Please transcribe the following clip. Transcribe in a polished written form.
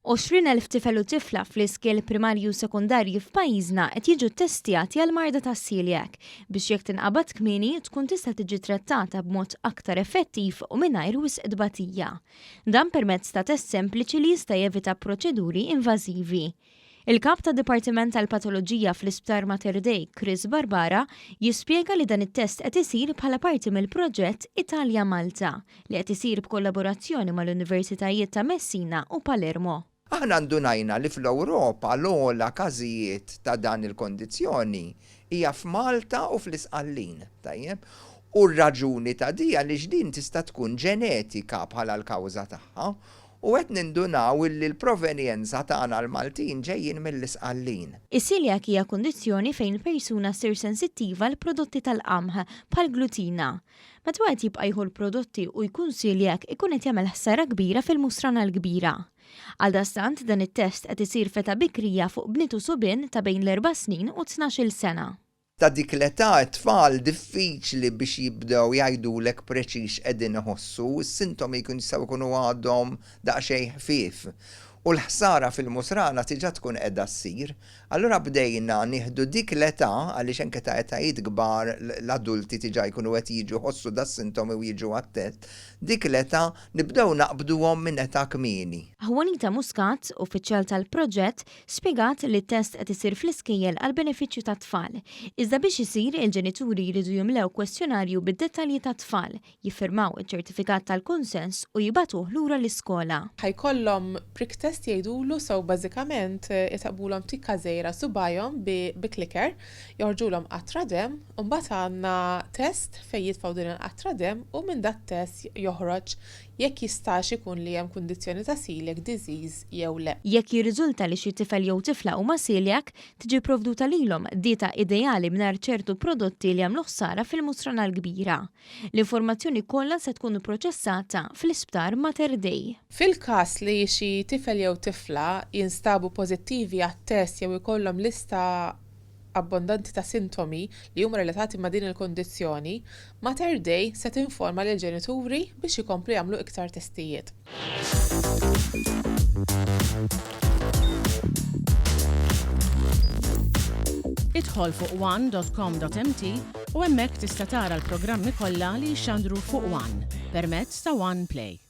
20,000 tifel u tifla fl-iskejjel primarji u sekondarji f'pajjiżna qed jiġu ttestjati għall-marda tas-celiac biex jekk tinqabad kmieni tkun tista' tiġi trattata b'mod aktar effettiv u mingħajr wisq tbatija. Dan permezz ta' test sempliċi li jista' jevita proċeduri invażivi. Il-Kap tad-Dipartiment tal-Patoloġija fl-Isptar Mater Dei, Chris Barbara, jispjega li dan it-test qed isir bħala parti mill-proġett Italia-Malta, li qed isir b'kollaborazzjoni mal-Universitajiet ta' Messina u Palermo. Aħna ndunajna li fl-Ewropa l-ogħla każijiet ta' dan il-kondizzjoni hija f'Malta u fl-Isqallin, tajjeb? U r-raġuni ta' di għaliex din tista' tkun ġenetika bħala l-kawża tagħha U qed nindunaw illi l-provenjenza tagħna l-Maltin ġejjin mill-Isqallin. Is-celiac hija kundizzjoni fejn persuna ssir sensittiva għal prodotti tal-qamħ, bħall-glutina. Meta wieħed jibqa' jieħu l-prodotti u jkun celiac ikun qed jagħmel ħsara kbira fil-musrana l-kbira. Għaldaqstant dan it-test qed isir f'età bikrija fuq bniet u subien ta' bejn l-erba' snin u t-tnax-il sena. Ta' dik l-età t-tfal diffiċli biex jibdew jgħidulek preċiż x'qegħdin iħossu, is-sintomi jkun jistgħu jkunu għadhom daqsxejn ħfief. U l-ħsara fil-musrana diġà tkun qiegħda ssir. Allura bdejna nieħdu dik l-età, għaliex anke ta' etajiet kbar l-adulti diġà jkunu qed jiġu jħossu das-sintomi u jiġu għat-test, dik l-età nibdew naqbduhom minn età kmieni. Juanita Muscat, uffiċjal tal-proġett, Spjegat li t-test qed isir fl-iskejjel għall-benefiċċju tat-tfal. Iżda biex isir, il-ġenituri jridu jimlew kwestjonarju bid-dettalji tat-tfal, jiffirmaw iċ-ċertifikat tal-kunsens u jibagħtuh lura l-iskola. Ħa jkollhom prick test jgħidulu so bażikament itaqbulhom tikka żgħira subgħajhom bi clicker, joħorġulhom qatra demm u mbagħad għandna test fejn jitfgħu din il-qatra demm u minn dat-test joħroġ jekk jistax ikun li hemm kundizzjoni ta' celiac disease jew le. Jekk jirriżulta li xi tifel jew tifla huma celiac, tiġi pprovduta lilhom dieta ideali mingħajr ċertu prodotti li jagħmlu ħsara fil-musrana l-kbira. L-informazzjoni kollha se tkun ipproċessata fl-Isptar Mater Dei. Fil-każ li xi tifel jew tifla jinstabu pożittivi għat-test jew ikollhom lista abbondanti ta' sintomi li huma relatati ma' din il-kundizzjoni, Mater Dei se tinforma lill-ġenituri biex ikomplu jagħmlu iktar testijiet. Idħol fuq one dot com dot mt u hemmhekk tista' tara l-programmi kollha li jixxandru fuq one permezz ta' One Play.